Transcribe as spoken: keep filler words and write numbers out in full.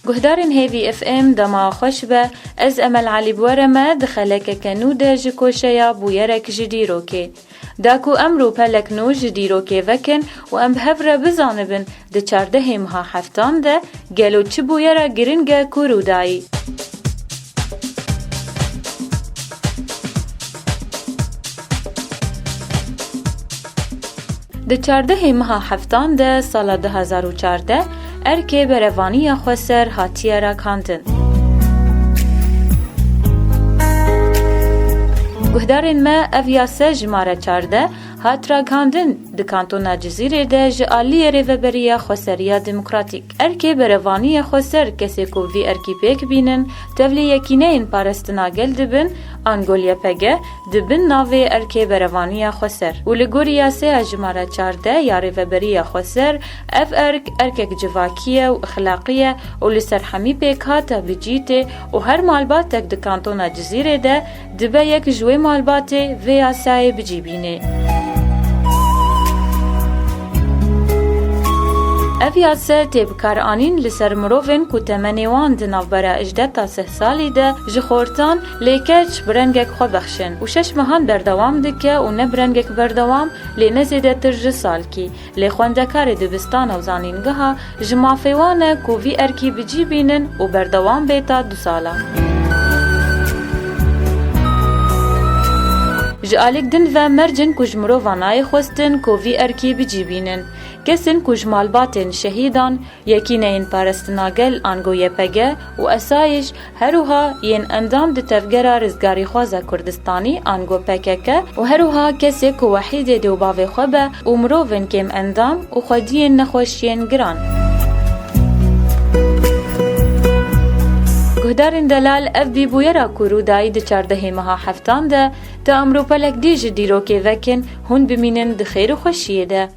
Guhdarên Hêvî F M, dema xweş be. Ez Emel Elî bi we re me di xelekeke nû de ji koşeya bûyerek ji dîrokê. Da ku em rûpelek nû ji dîrokê vekin û em bi hev re bizanibin, di çardehê meha heftan de gelo çi bûyera giring e ku rû dayî? Di çardehê meha heftan de sala du hazar û çardeh, erkê berevaniya xweser hatiye ragihandin. Guhdarên me, ev yase jimare çardeh hat ragihandin di Kantona Cizîrê de ji aliyê Rêveberiya Xweseriya Demokratîk. Erkê berevaniya xweser, kesê ku vî erkî pêk bînin, tevlî yekîneyên parastina gel dibin, ango Y P G, di bin navê erkê berevaniya xweser. Û li gorî yaseya jimare çardeh ya Rêveberiya Xweser, ev erk, erkek civakî ye û exlaqî ye û li ser hemî pêkhata bicî tê û her malbatek di Kantona Cizîrê de dibe yek ji wê malbatê vê yasayê bicî bînê. Ev yase tê bikaranîn li ser mirovên ku temenê wan di navbera hejdeh ta sih salî de ji xortan, lê keç bi rengek xwe bexşin û şeş mehan berdewam dike û ne bi rengek berdewam, lê ne zêdetir ji salkî. Lê xwendekarê dibistana û zanîngeha ji mafê wan e ku vî erkî bicî bînin û berdewam bê ta du sala. Ji alîk din ve merc in ku ji mirovan nayê xwestin ku vî erkî bicî bînin. Kes in ku ji malbatên şehîdan, yekîneyên parastina gel ango Y P G û esayîş, her wiha yên endam di Tevgera Rizgarîxwaza Kurdistanî ango P K K û her wiha kesê ku wehîdê dê û bavê xwe be û mirovên kêm endam û xwediyên nexweşiyên giran. Guhdarên delal, ev bî bûyera ku rû dayî di çardehê meha heftan de, ta em rûpelek dî ji dîrokê vekin, hûn bimînin di xêr û xweşiyê de.